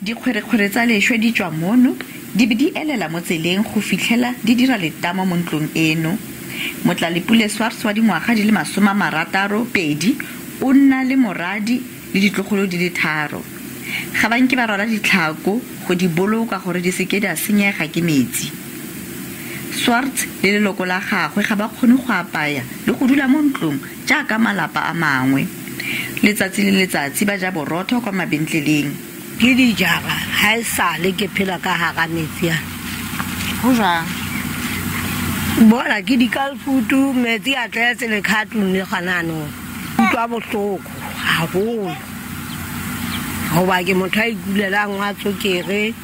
Dikgwerekgwere tsa lešwe di tswa mono di be di elela mo tseleng go fitlhela di dira letamo mo ntlong eno. Motlalepule Swartz wa dingwaga di le 62 o nna le moradi le ditlogolo di le tharo. Ga ba nke ba rwala ditlhako go di boloka gore di seke di a senyega ke metsi. Swartz le leloko la gagwe ga ba kgone go apaya le go dula mo ntlong jaaka malapa a mangwe. Letsatsi le letsatsi ba ja borotho kwa mabentleleng. Ke dijara ha e sale ke phela ka hara metsi a. Ho jwang? Bona ke dikalfutu, metsi a tletse le ka tlung le gona anong. Utlwa bohloko haholo. Hoba ke motho a ikulelang wa tswekere,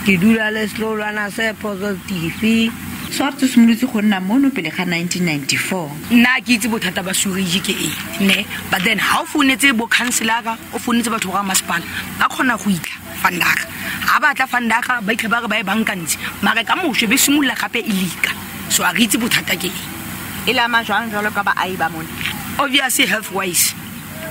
ke dula le setlolwana se positive. Swartz o simolotse go nna mono pele ga 1994. Nna ke itse bothata ba sewerage ke eng ne, but then ha o founetse bo councilora, o founetse batho ba masepala, ba kgona go itlha vandaga. Ha ba tla vandaga, ba itlha ba re ba e bankantse, mare ka mosho be simolola gape e lika. So a re itse bothata ke eng. E le ama jwang jwalo ka baahi ba mona? Obviously health wise,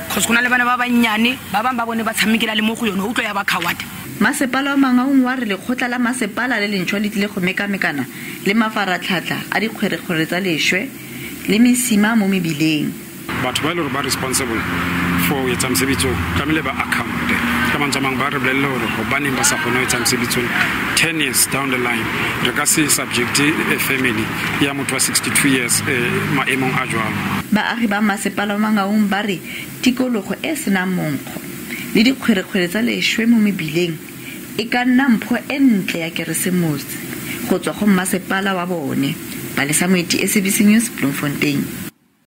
cause go na le bana ba bannyane, ba bangwe ba bone ba tshamekela le mo go yone, o utlwa ya ba khawata. Masepala wa Mangaung wa re lekgotla la masepala le lentšhwa le tlile go mekamekana le mafaratlhatlha a dikgwerekgwere tsa lešwe le mesima mo mebileng. Batho ba e le gore ba responsible for ho etsa mosebetsi oo, tlamehile ba account-e. Ka mantswe a mangwe ba re bolelele gore hobaneng ba sa kgone ho etsa mosebetsi ona. 10 years down the line, re ka se subject-e a family ya motho wa 62 years maemong a jwalo. Baagi ba masepala wa Mangaung ba re tikologo e senang monkgo le dikgwerekgwere tsa lešwe mo mebileng e ka nna mpho e ntle ya Keresemose go tswa go mmasepala wa bone. Palesa Moeti, SABC News, Bloemfontein.